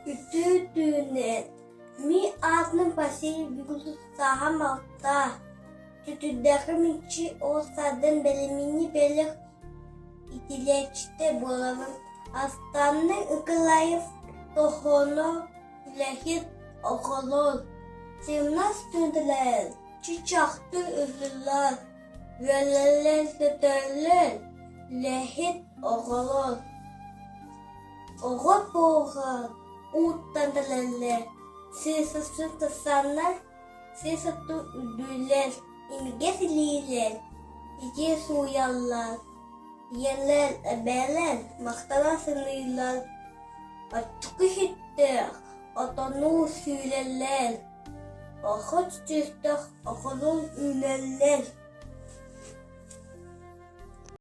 Үтүө түүнүн, мин аатым Василий Бигусов алта, Түтүрдээхи Мүччү оҕо саадын бэлэмнэнии бөлөх иитиллээччитэ буолабын. Астана Николаев Тохоно үлэһит оҕолор сымнас түнтэлэр, чычахты ыһыллар, үөлэлэр-көтөллөр үлэһит оҕолор Оҕо буоҕа ууттан тэлэллэр, сыыс тахсаннар, сыыс оту үрдүүллэр, имигэс илиилэр итии сууйаллар, ийэлэр, эбээлэр махтана саныыллар, оччоку иһиттээх отону сүүрэллэр, охот түстэх оҕолор үүнэллэр.